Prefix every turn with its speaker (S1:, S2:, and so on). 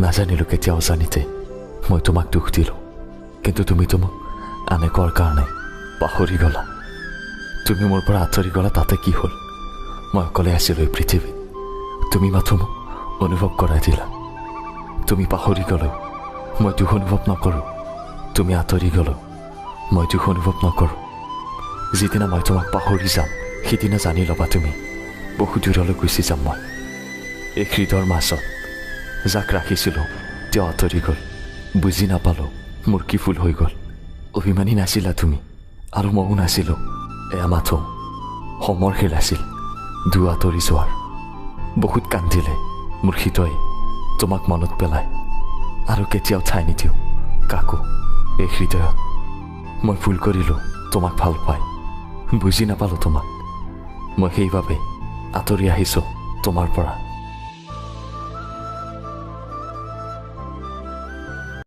S1: নাজানিলোঁ কেতিয়াও জানিতে মই তোমাক দুখ দিলোঁ, কিন্তু তুমিতো মোক আনে কোৱাৰ কাৰণে পাহৰি গ'লা। তুমি মোৰ পৰা আঁতৰি গ'লা, তাতে কি হ'ল? মই অকলে আছিলোঁ এই পৃথিৱীত, তুমি মাথো মোক অনুভৱ কৰাই দিলা। তুমি পাহৰি গ'লেও মই দুখ অনুভৱ নকৰোঁ, তুমি আঁতৰি গ'লেও মই দুখ অনুভৱ নকৰোঁ। যিদিনা মই তোমাক পাহৰি যাম, সিদিনা জানি ল'বা তুমি বহু দূৰলৈ গুচি যাম মই। এই হৃদয়ৰ মাজত যাক ৰাখিছিলোঁ তেওঁ আঁতৰি গ'ল, বুজি নাপালোঁ মোৰ কি ভুল হৈ গ'ল। অভিমানী নাছিলা তুমি আৰু ময়ো নাছিলোঁ, এয়া মাথো সমৰ খেল আছিল দু আঁতৰি যোৱাৰ। বহুত কান্দিলে মোৰ হৃদয়ে তোমাক মনত পেলাই, আৰু কেতিয়াও ঠাই নিদিওঁ কাকো এই হৃদয়ত। মই ভুল কৰিলোঁ তোমাক ভাল পাই, বুজি নাপালোঁ তোমাক, মই সেইবাবে আঁতৰি আহিছোঁ তোমাৰ পৰা।